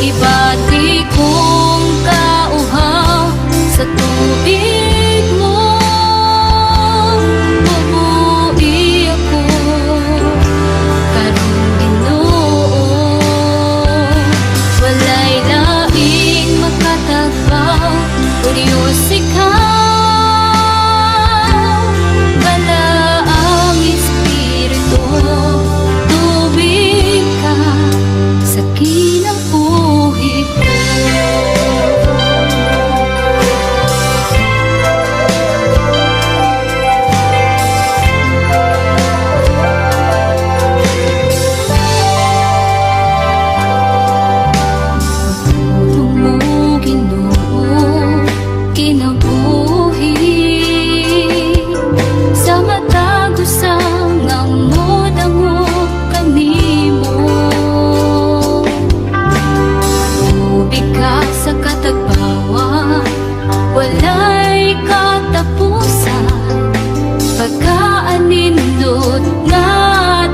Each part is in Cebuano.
Gibati kong kauhaw sa tubig mo, Buhi ako karon, Ginoo. Walay laing makatagbaw, O Diyos, ikaw, Balaang Espiritu, tubig ka sa kinabuhi ko. Pagtulong mo, Ginoo, kinabuhi sa matag usa nga modangop kanimo. Tubig ka sa katagbawan, walay katapusan, pagkaanindot nga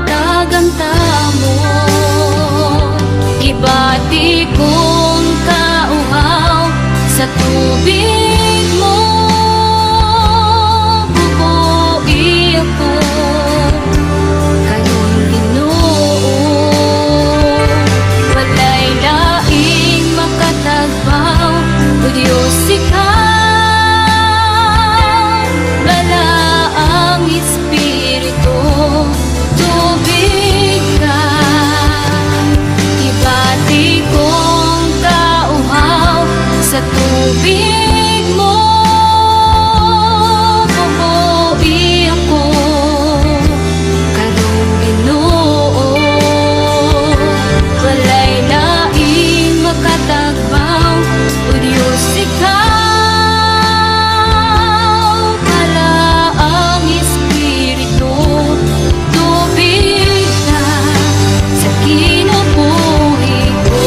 tagantamo. Gibati kong kauhaw sa tubig mo, Buhi ako karon, Ginoo. Walay laing makatagbaw, O Diyos, ikaw, Balaang Espiritu, tubig ka. Gibati kong kauhaw sa tubig mo, Buhi ako karon, Ginoo. Walay laing makatagbaw, O Diyos, ikaw, Balaang Espiritu, tubig ka sa kinabuhi ko.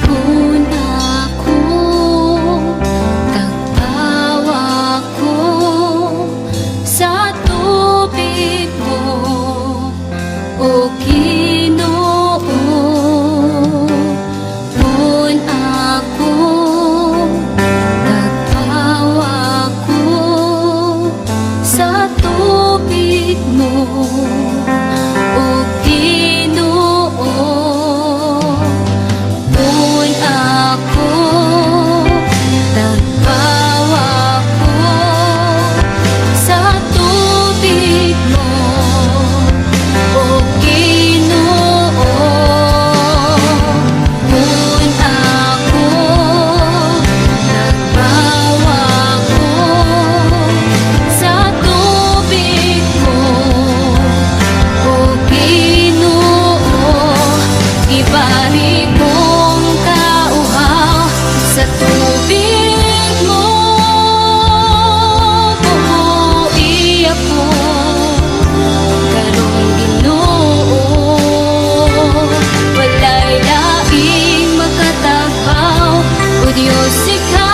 Pun ako, tagbawa ko sa tubig mo, O Ginoo. Pun ako, tagbawa ko sa tubig mo, O Ginoo. Pun ako, tagbawa ko sa tubig mo, O Ginoo. Pun ako, tagbawa ko sa tubig mo, O Ginoo. Gibati kong kauhaw sa tubig mo, Buhi ako karon, Ginoo. Walay laing makatagbaw, O Diyos, ikaw,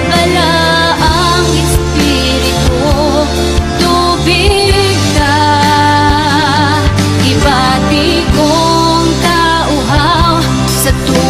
Balaang Espiritu, tubig ka. Gibati kong kauhaw sa tubig